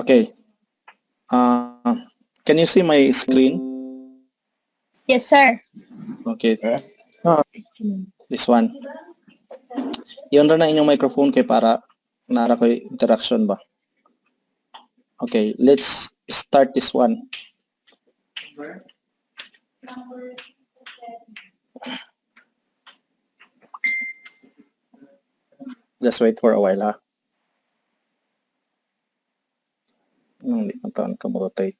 Okay. Can you see my screen? Yes, sir. Okay. This one. I-on ra na inyong microphone kay para nara ko interaction ba. Okay, let's start this one. Just wait for a while, ha. Hindi pa taan ka mo rotate.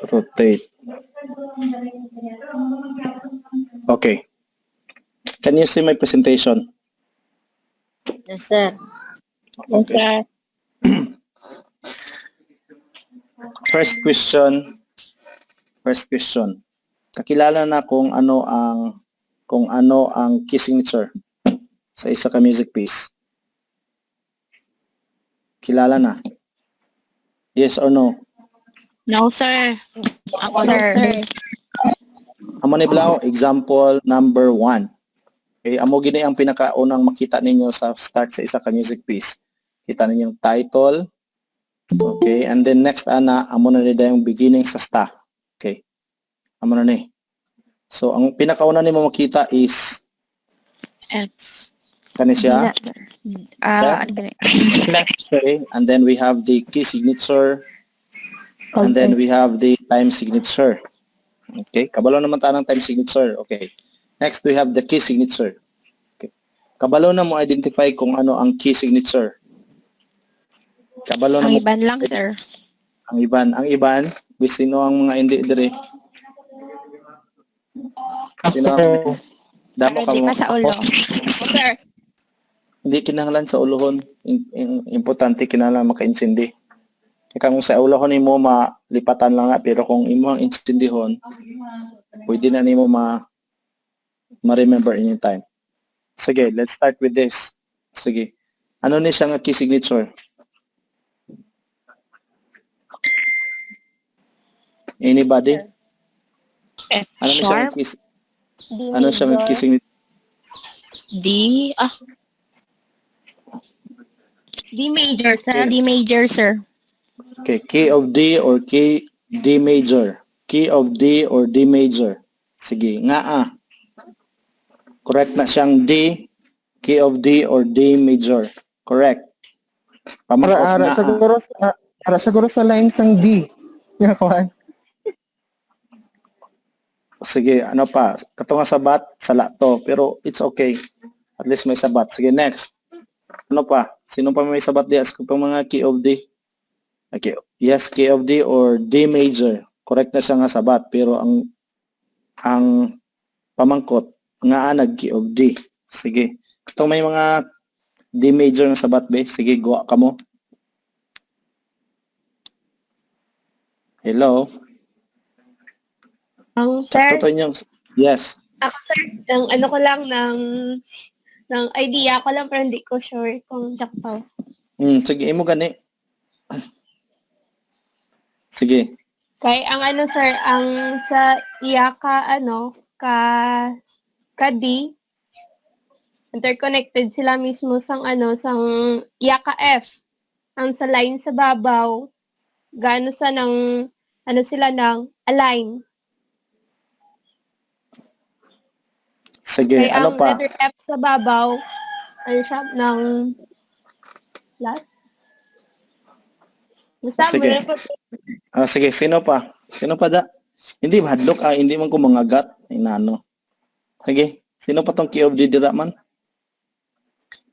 Rotate. Okay. Can you see my presentation? Yes, sir. Okay. Sir. First question. First question. Kakilala na kung ano ang key signature sa isa ka music piece. Kilala na. Yes or no? No, sir. Ako, Sir. Amo ni Blau, example number 1. Okay, amo gini ang pinakaunang makita ninyo sa start sa isa ka music piece. Kita ninyo yung title. Okay, and then next ana, amo na nila yung beginning sa staff. Okay. Amo na ni. So ang pinakauna nimo makita is F. kani siya. Ah, ano gani? Okay, and then we have the key signature and then we have the time signature. Okay, kabalo naman ta ng time signature. Okay. Next we have the key signature. Okay. Kabalo na mo identify kung ano ang key signature. Kabalo na Ang mo iban lang, sir. Ang iban, ang iban, sino ang mga hindi dire? Sino ang damo Pero ka di mo? pa sa ulo. Sir. Hindi kinahanglan sa ulohon. Importante kinahanglan makaintindi. Kaya kung sa ulohon nimo malipatan lang na, pero kung imo ang intindihon, pwede na nimo ma ma-remember anytime. Sige, let's start with this. Sige. Ano ni siya nga key signature? Anybody? F Ano ni siya nga sharp. key, D ano siya nga key major. signature? D. Ah, D major, sir. D major, sir. Okay, key of D or key D major. Key of D or D major. Sige, nga ah. Correct na siyang D, key of D or D major. Correct. Ara, Pamangkot ara, nga ah. siguro sa line sang D. Nga kuan. Sige, ano pa? Kato nga sabat, sala to. Pero it's okay. At least may sabat. Sige, next. Ano pa? Sino pa may sabat diya? Sa itong mga key of D? Okay. Yes, key of D or D major. Correct na siya nga sabat. Pero ang pamangkot, nga nag key of D. Sige. Itong may mga D major nga sabat be. Sige, gawa ka mo. Hello? Ang sir, Sakto to inyong... Yes. Ako, sir, ang ano ko lang ng idea ko lang pero hindi ko sure kung sakto. Sige, imo gani. Sige. Kay ang ano, sir, ang sa iya ka ano ka ka D, interconnected sila mismo sang ano sang iya ka F. Ang sa line sa babaw gaano sa ng ano sila ng align. Sige, Kay ano ang pa? letter F sa babaw, ano siya ng last. Basta Sige. mo na po. Ah, sige, sino pa? Sino pa da? Hindi hadlok ah, hindi man ko mangagat, inano. Sige, sino pa tong key of D dira man?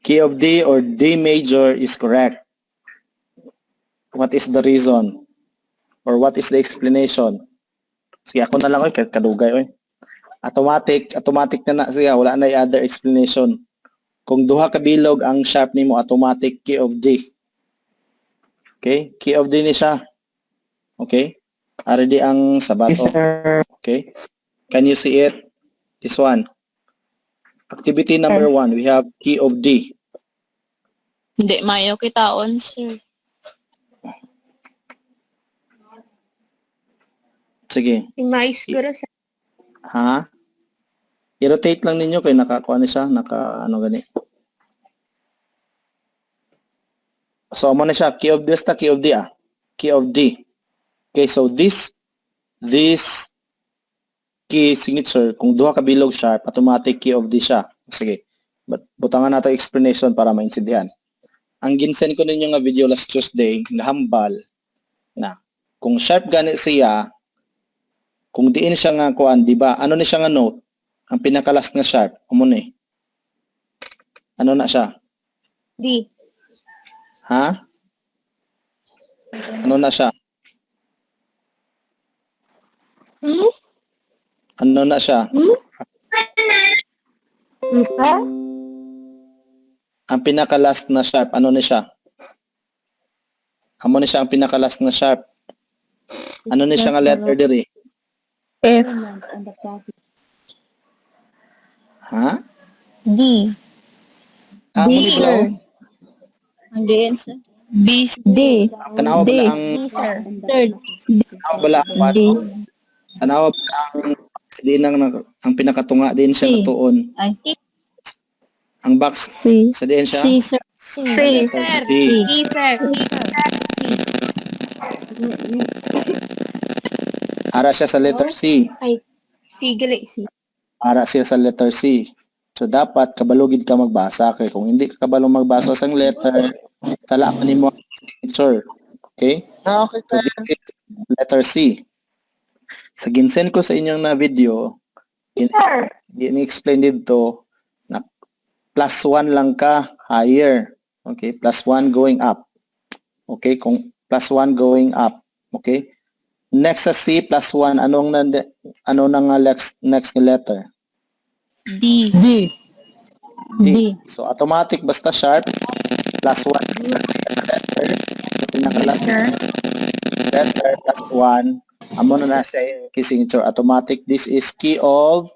Key of D or D major is correct. What is the reason? Or what is the explanation? Sige, ako na lang oy, kahit kadugay oy. Automatic, automatic na na siya, wala na other explanation. Kung duha ka bilog ang sharp nimo, automatic key of D. Okay? Key of D ni siya. Okay? Ari di ang sabato. Okay? Can you see it? This one. Activity number 1, we have key of D. Hindi, mayo kitaon, sir. Sige. Mais siguro sir. Ha? I-rotate lang ninyo kay naka kuan siya, naka ano gani. So amo na siya key of D, basta key of D ah. Key of D. Okay, so this key signature, kung duha ka bilog sharp, automatic key of D siya. Sige. But butangan nato explanation para maintindihan. Ang ginsend ko ninyo nga video last Tuesday, nahambal na kung sharp gani siya, kung diin siya nga kuan, di ba? Ano ni siya nga note? Ang pinaka-last nga sharp, amo ni. Ano na siya? D. Ha? Ano na siya? Hmm? Ano na siya? Hmm? Ha? Ang pinaka-last na sharp, ano ni siya? Amo ni siya ang pinaka-last na sharp. Ano ni siya nga letter diri? F. Ha? D. Ah, D, mo ni sir. bala, oh. Ang diin, sir. B. D. Tanawa D. bala ang D, sir. Third. tanawa bala ang D. Tanawa bala ang din ang pinakatunga din siya C. natuon. Ay. Ang box C. sa diin siya. C, sir. C. C. Letter C. D, sir. Ara siya sa letter C. Ay, C, gali, C. Ara siya sa letter C. So dapat kabalugid ka magbasa kay kung hindi ka kabalo magbasa sang letter, sala pa nimo ang signature. Okay? Ah, okay, So sir. this is letter C. Sa ginsend ko sa inyong na video, in-explain dito na plus 1 lang ka higher. Okay? Plus 1 going up. Okay? Kung plus 1 going up. Okay? Next sa C, plus 1, ano na nga next na letter? D. D. D. D. So automatic basta sharp plus 1 letter, pinaka-last letter plus 1, amo na na siya yung key signature automatic. This is key of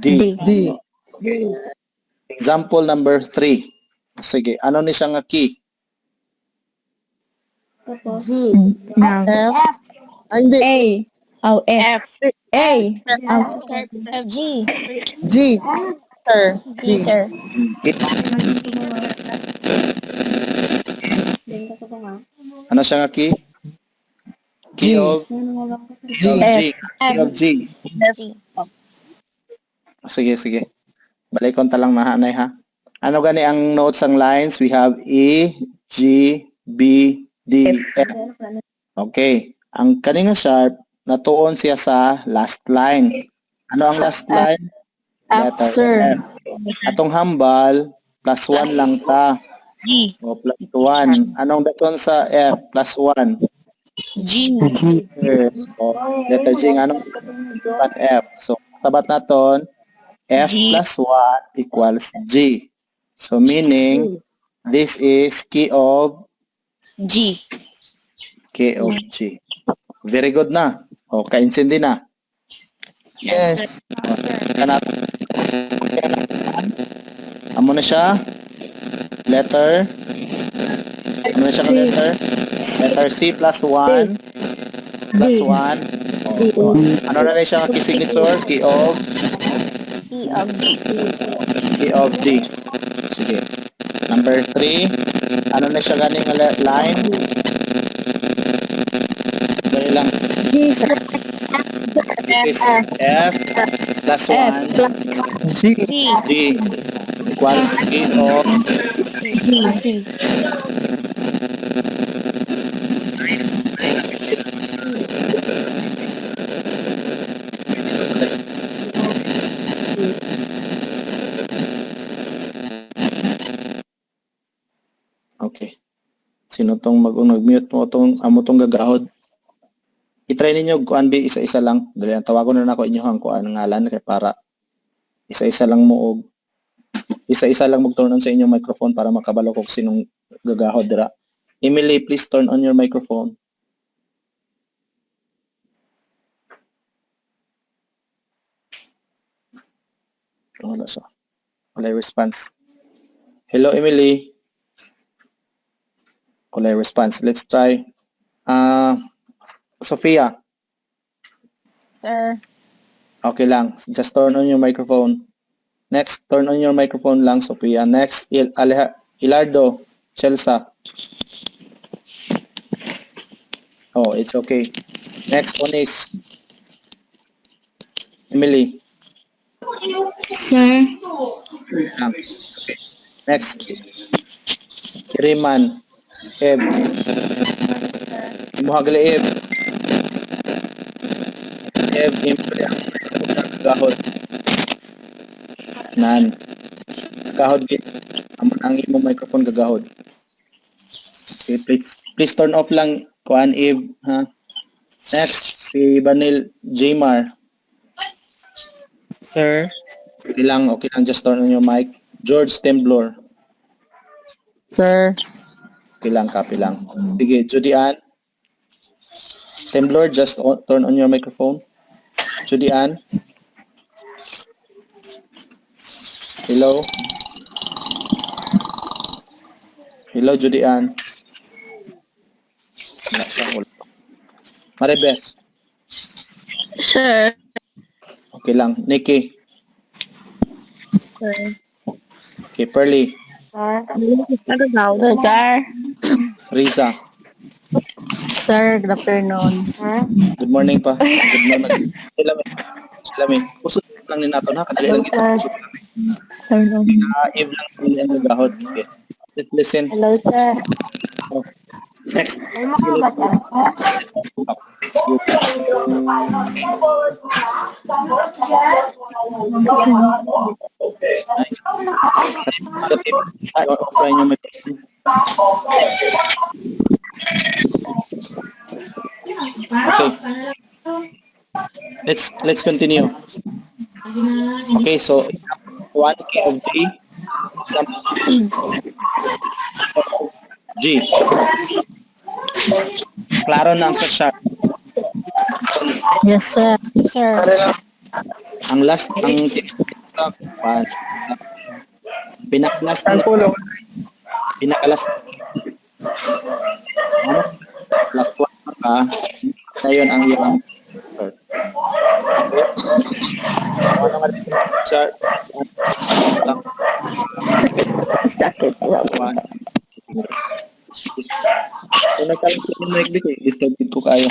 D. D. Okay. Example number 3. Sige, ano ni siya nga key? G. F. Ay, hindi. A. Oh, F. F. A. G. G. Sir. G, sir. Key. Ano siya nga key? Key G. of G. Key of G. Key of G. G. Sige, sige. Balikon ta lang mahanay ha. Ano gani ang notes ang lines? We have E, G, B, D, F. Okay. Ang kani nga sharp, natuon siya sa last line. Ano ang Sa last line? F, Letter sir. F. Atong hambal, plus 1 lang ta. G. O plus 1. Anong daton sa F? Plus 1. G. G. O, letter G. Anong F? So, tabat naton, F G. plus 1 equals G. So, meaning, this is key of G. key of G. Very good na. O, kaintindi na. Yes. Kana Amo na siya. Letter. Ano na siya ka letter? Letter C plus 1. Plus 1. O, so, ano na rin siya nga key signature? Key of Key of D. Key of D. Sige. Number 3. Ano na siya ganing line? Dali lang. G, sir. This is F plus 1 G. G. D equals key of G. G. Okay. Sino tong mag nag-mute mo tong amo tong gagahod? I-try ninyo kuan bi isa-isa lang. Dali ang tawagon na nako inyo ang kuan ngalan kay para isa-isa lang mo og isa-isa lang mag-turn on sa inyong microphone para makabalo ko kung sinong gagahod dira. Emily, please turn on your microphone. Wala siya. Wala yung response. Hello, Emily. Wala yung response. Let's try. Sophia, Sir. Okay lang. Just turn on your microphone. Next, turn on your microphone lang, Sophia. Next, Hilardo, Chelsea. Oh, it's okay. Next one is Emily. Sir. Okay. Next. Kiriman. Eb. Imuha gali Eb. Eb, imo gali ang gahod. Nan. Gahod gid. Amo na ang imong microphone gagahod. Okay, please please turn off lang kuan, Eve, ha. Next, si Banil Jmar. Sir. Okay lang, just turn on your mic. George Temblor. Sir. Okay lang, copy lang. Sige, Judy Ann. Temblor, just turn on your microphone. Judy Ann. Hello. Hello, Judy Ann. Wala siya, wala. Maribeth. Sir. Okay lang. Nikki. Sir. Okay, Pearly. Sir. Sir. Riza. Sir, good afternoon. Good morning pa. Good morning. Sila mi. Sila mi. Usod lang ni nato na. Kadali lang kita. Usod lang. Turn on. Ah, Eve lang kami ang nagahod. Okay. Let's listen. Hello, sir. Oh. Next. Let's go. Let's go. Ay, offline yung microphone. Okay. Let's continue. Okay, so 1 key of D, example G. Klaro na ang sa sharp. Yes, sir. Sir. Ang last, ang one. Pinakalas na, pinakalas, ano? Last one ka, na yun ang iyong okay. Ano nga dito? Sharp. Sakit. One. Kung nagkaroon ko ng mic dito, eh, disturb ko kayo.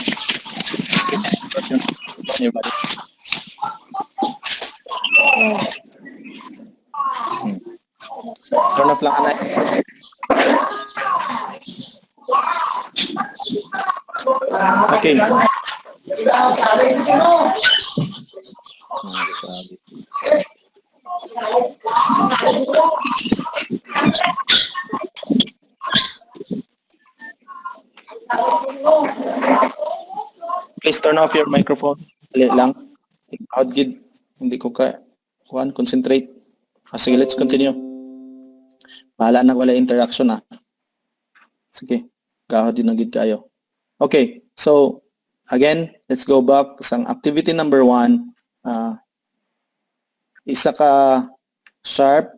Everybody. Turn off lang anay. Okay. Sabi. Please turn off your microphone. Dali lang. Out gid. Hindi ko ka kuan concentrate. Ah, sige, let's continue. Bahala na wala interaction ah. Sige. Gahod din na gid kayo. Okay, so again, let's go back sa activity number 1. Ah, isa ka sharp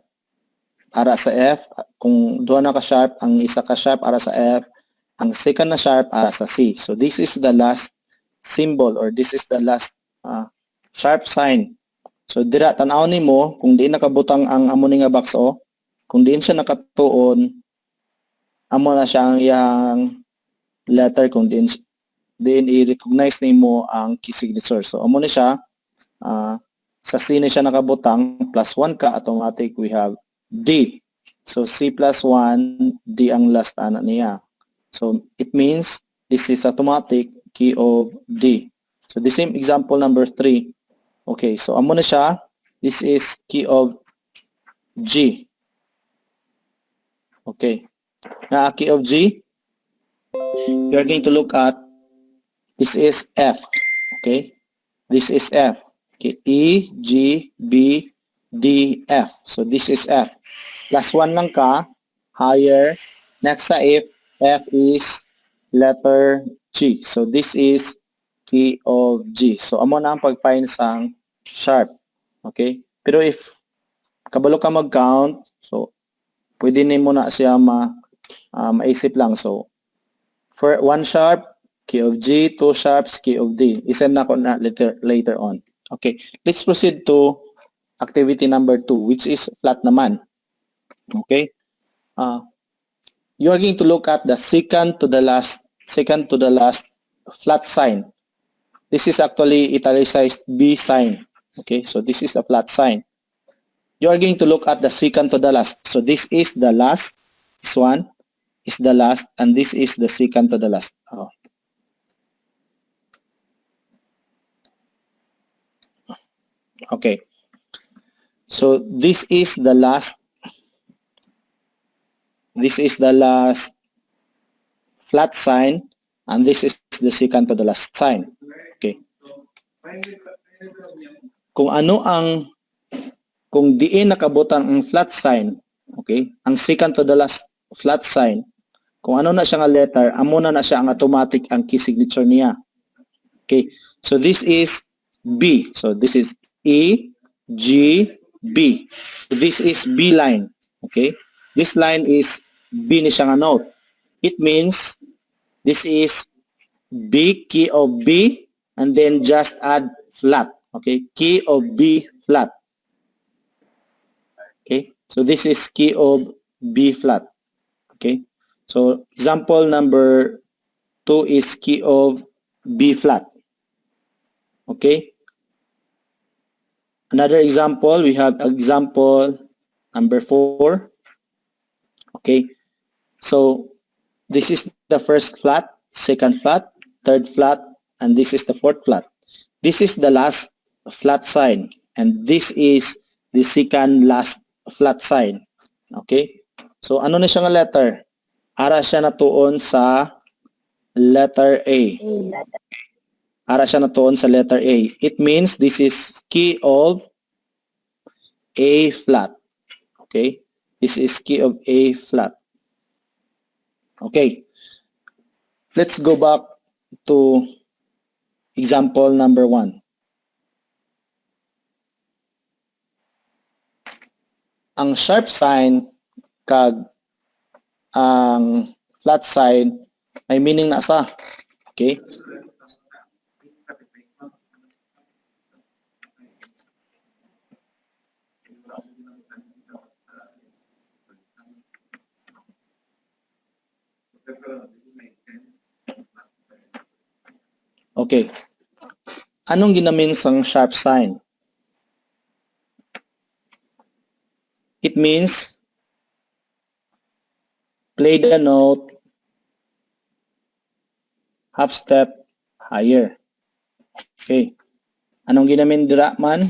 ara sa F. Kung duha na ka sharp, ang isa ka sharp ara sa F, ang second na sharp ara sa C. So this is the last symbol or this is the last sharp sign. So dira tan-aw nimo kung diin nakabutang ang amo ni nga box o kung diin siya nakatuon, amo na siya ang iyang letter kung diin diin i-recognize nimo ang key signature. So amo ni siya, sa C ni siya nakabutang, plus 1 ka, automatic we have D. So C plus 1, D ang last ana niya. So it means this is automatic key of D. So the same example number 3. Okay, so amo na siya. This is key of G. Okay. Na key of G, you are going to look at this is F. Okay? This is F. Okay, E, G, B, D, F. So this is F. Plus 1 lang ka, higher. Next sa F, F is letter G. So this is key of G. So amo na ang pag-find sang sharp. Okay? Pero if kabalo ka mag-count, so pwede nimo na siya maisip lang. So for 1 sharp, key of G, 2 sharps, key of D. I-send na ko na later on. Okay, let's proceed to activity number 2, which is flat naman. Okay? You are going to look at the second to the last flat sign. This is actually italicized B sign. Okay, so this is a flat sign. You are going to look at the second to the last. So this is the last. This one is the last, and this is the second to the last. Oh. Okay. So this is the last. This is the last flat sign, and this is the second to the last sign. Okay. Kung diin nakabutang ang flat sign, okay, ang second to the last flat sign, kung ano na siya nga letter, amo na na siya ang automatic ang key signature niya. Okay, so this is B. So this is E, G, B. So this is B line. Okay, this line is B ni siya nga note. It means this is B, key of B, and then just add flat. Okay, key of B flat. Okay, so this is key of B flat. Okay, so example number 2 is key of B flat. Okay. Another example, we have example number 4. Okay, so this is the first flat, second flat, third flat, and this is the fourth flat. This is the last flat sign, and this is the second last flat sign. Okay? So ano na siya nga letter? Ara siya natuon sa letter A. Ara siya natuon sa letter A. It means this is key of A flat. Okay? This is key of A flat. Okay. Let's go back to example number 1. Ang sharp sign kag ang flat sign may meaning na sa. Okay? Okay. Anong ginamin sang sharp sign? It means play the note half step higher. Okay. Anong ginamin dira man?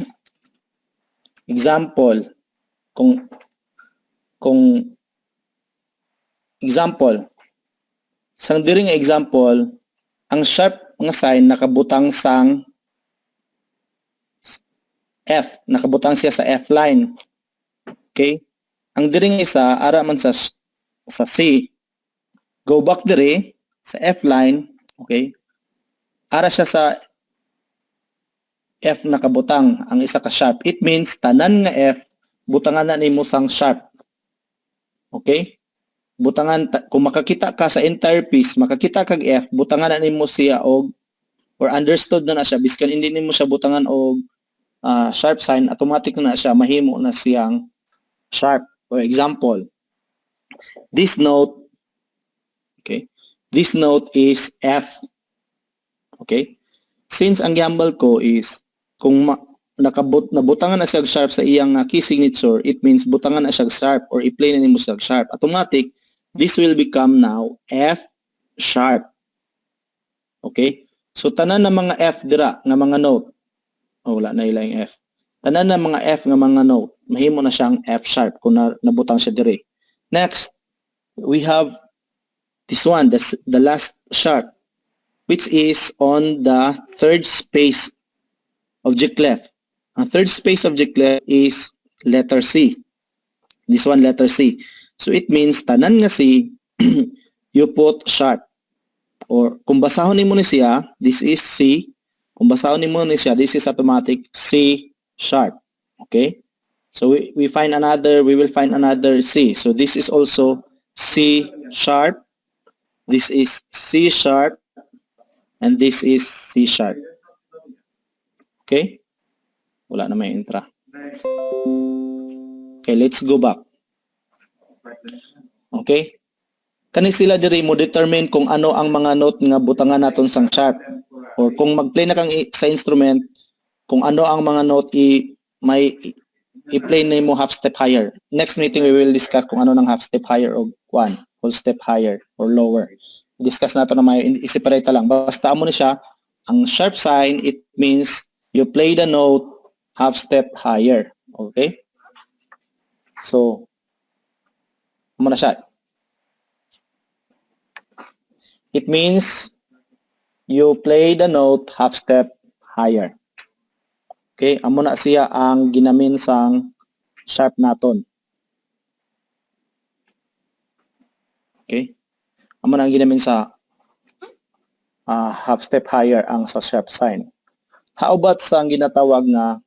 Example, kung example, sang diri nga example, ang sharp nga sign nakabutang sang F, nakabutang siya sa F line. Okay? Ang diri nga isa ara man sa C. Go back diri sa F line, okay? Ara siya sa F nakabutang ang isa ka sharp. It means tanan nga F butangan na nimo sang sharp. Okay? Butangan kung makakita ka sa entire piece, makakita kag F, butangan na nimo siya og or understood na na siya biskan hindi nimo siya butangan og sharp sign, automatic na na siya mahimo na siyang sharp. For example, this note, okay, this note is F. Okay? Since ang gihambal ko is kung nakabutangan na siya og sharp sa iyang key signature, it means butangan na siya og sharp or i-play na nimo siya og sharp. Automatic, this will become now F sharp. Okay? So tanan na mga F dira nga mga note. Oh, wala na ila yung F. Tanan na mga F nga mga note, mahimo na siyang F sharp kung nabutang siya dire. Next, we have this one, the last sharp, which is on the third space of G clef. Ang third space of G clef is letter C. This one, letter C. So it means tanan nga C, you put sharp. Or kung basahon nimo ni siya, this is C. Kung basahon nimo ni siya, this is automatic C sharp. Okay? So we find another, we will find another C. So this is also C sharp. This is C sharp. And this is C sharp. Okay? Wala na may intra. Okay, let's go back. Okay? Kani sila diri mo determine kung ano ang mga note nga butangan naton sang sharp or kung mag-play na kang sa instrument, kung ano ang mga note i may i-play na mo half step higher. Next meeting, we will discuss kung ano ng half step higher o one whole step higher or lower. Discuss nato na may i-separate lang. Basta amo ni siya ang sharp sign, it means you play the note half step higher. Okay? So, amo na siya. It means you play the note half step higher. Okay, amo na siya ang ginamin sang sharp naton. Okay? Amo na ang ginamin sa half step higher ang sa sharp sign. How about sa ang ginatawag na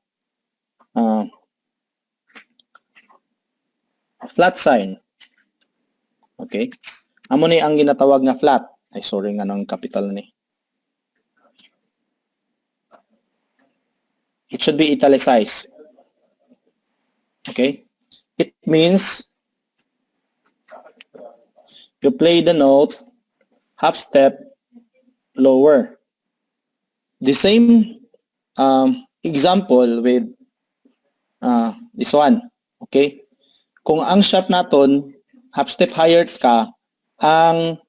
flat sign? Okay? Amo ni ang ginatawag nga flat. Ay, sorry nga ng capital ni. It should be italicized. Okay? It means you play the note half step lower. The same example with this one. Okay? Kung ang sharp naton, half step higher ka, ang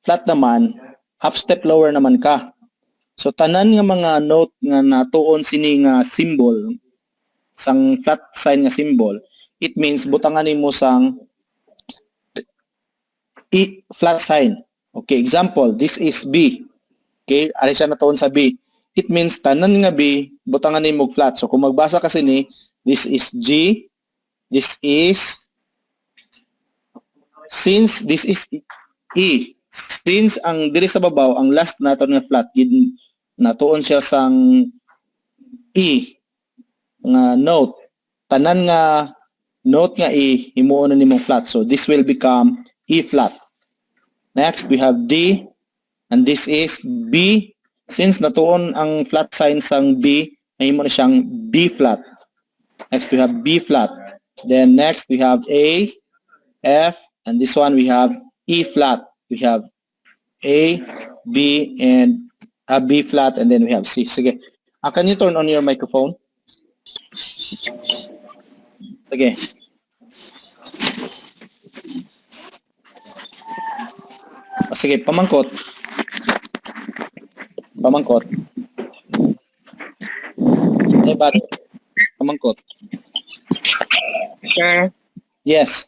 flat naman, half step lower naman ka. So tanan nga mga note nga natuon sini nga symbol sang flat sign nga symbol, it means butangan nimo sang E flat sign. Okay, example, this is B. Okay, ari siya natuon sa B. It means tanan nga B, butangan nimo og flat. So kung magbasa kasi ni, this is G, this is, since this is E, since ang diri sa babaw, ang last naton nga flat gid natuon siya sang E nga note. Tanan nga note nga E, himuon na nimong flat. So this will become E flat. Next, we have D and this is B. Since natuon ang flat sign sang B, mahimo na siyang B flat. Next, we have B flat. Then next, we have A, F, and this one we have E flat. We have A, B, and a B flat, and then we have C. Sige. Can you turn on your microphone? Sige. Sige, pamangkot. Pamangkot. Ay, ba't? Pamangkot. Sir, Yes.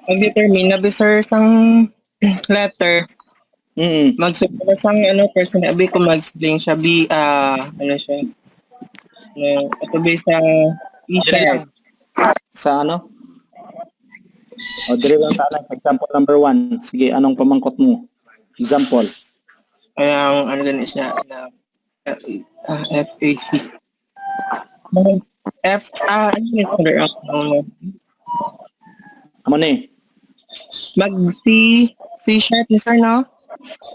mag-determine na ba, sir, sang letter, magsimula sang ano person abi kung mag-explain siya B, ano siya, ano, ito ba sa E Dire sharp. lang. Sa ano? O, dire lang ta lang. Example number 1. Sige, anong pamangkot mo? Example. Kaya ang ano ganun siya na F A C F, ano yun, sir? Ano, Amo ni? Mag C C sharp ni sir, no?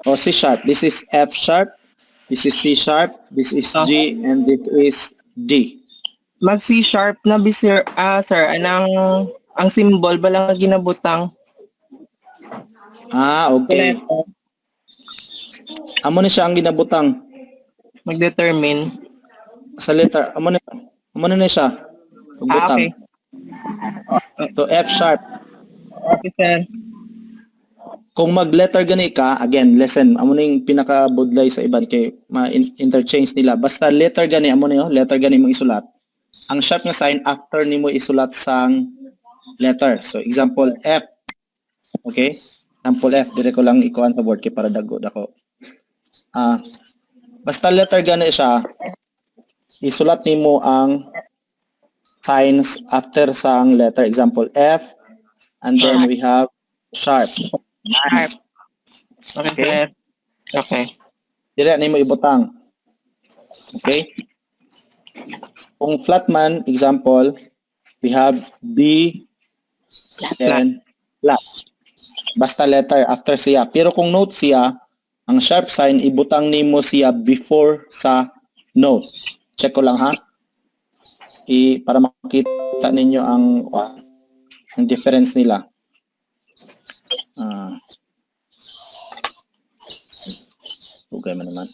O, C sharp. This is F sharp. This is C sharp. This is G. And this is D. Mag C sharp na bi sir, sir, anang ang symbol ba lang ginabutang? Ah, okay. Amo ni siya ang ginabutang Mag-determine. Sa letter. Amo ni siya. Butang. Okay. To F sharp. Okay, sir. Kung mag-letter gani ka, again, listen, amo ning pinakabudlay sa iban kay ma-interchange nila. Basta letter gani, amo ni oh, letter gani mong isulat. Ang sharp nga sign after nimo isulat sang letter. So example F. Okay? Example F, dire ko lang ikuan sa board kay para dago dako. Basta letter gani siya, isulat nimo ang signs after sang letter. Example F, and then we have sharp. Sharp. Okay, Okay. sir. Okay. Dire nimo ibutang. Okay? Kung flat man, example, we have B and flat. Basta letter after siya. Pero kung note siya, ang sharp sign ibutang nimo siya before sa note. Check ko lang ha. Para makita ninyo ang difference nila. Dugay man naman.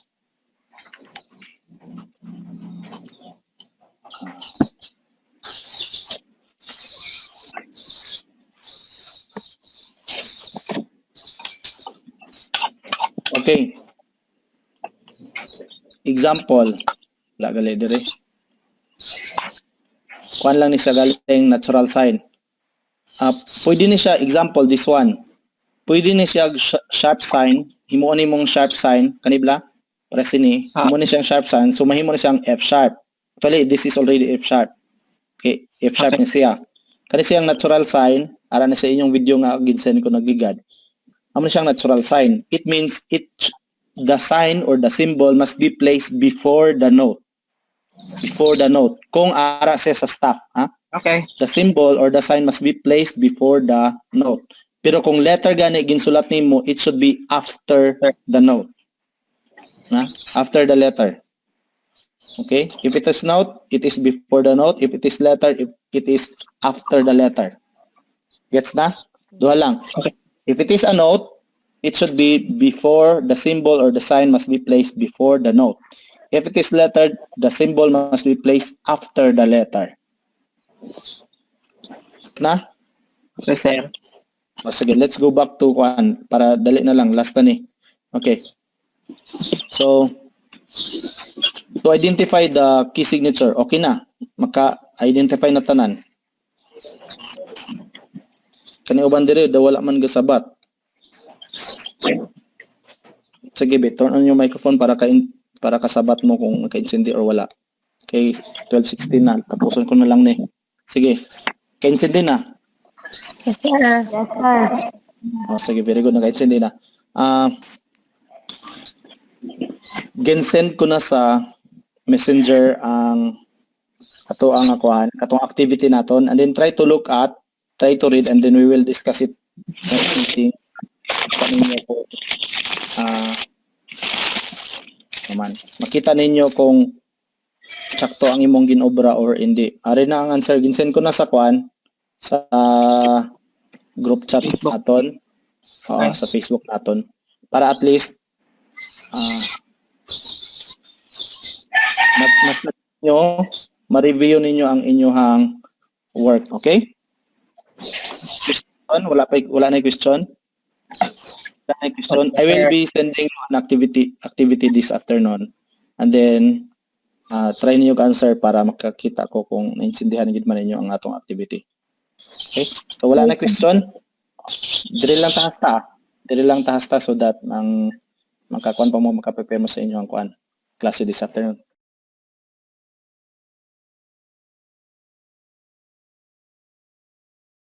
Okay. Example, wala gali dire. Kuan lang ni siya galing natural sign. Ah, pwede ni siya, example, this one. Pwede ni siya sharp sign, himuon ni mong sharp sign, kanibla? Para sini, himo ni siyang sharp sign, so mahimo ni siyang F sharp. Actually, this is already F sharp. Okay, F sharp ni siya. Kani siyang natural sign, ara na sa inyong video nga ginsend ko nagligad. Amo ni siyang natural sign. It means the sign or the symbol must be placed before the note. Before the note. Kung ara siya sa staff, ha? Okay. The symbol or the sign must be placed before the note. Pero kung letter gani ginsulat nimo, it should be after the note. Na? After the letter. Okay? If it is note, it is before the note. If it is letter, if it is after the letter. Gets na? Duha lang. Okay. If it is a note, it should be before the symbol or the sign must be placed before the note. If it is letter, the symbol must be placed after the letter. Na? Okay, sir. O sige, let's go back to kwan para dali na lang, last na ni. Okay. So to identify the key signature, okay na. Maka-identify na tanan. Kani uban diri daw wala man gasabat. Sige, be, turn on your microphone para kasabat mo kung naka-intindi or wala. Okay, 12:16 na. Tapuson ko na lang ni. Sige. Kaintindi na. Yes, sir. Yes, sir. Oh, sige, very good. Naka-intindi na. Ah, ginsend ko na sa Messenger ang ato ang akuan, katong activity naton, and then try to look at, try to read, and then we will discuss it next meeting. Paano ko naman. Makita ninyo kung sakto ang imong ginobra or hindi. Ari na ang answer. Ginsend ko na sa kuan sa group chat Facebook. naton. Oo, Okay. sa Facebook naton. Para at least mas nyo ma-review ninyo ang inyong work, okay? Question? Wala pa, wala na yung question? Wala na yung question? I will be sending you an activity this afternoon. And then try niyo answer para makakita ko kung naintindihan gid man ninyo ang atong activity. Okay? So wala na question? Diri lang tahasta. Diri lang tahasta so that ang makakuan pa mo, makaprepare mo sa inyo ang kuan klase this afternoon.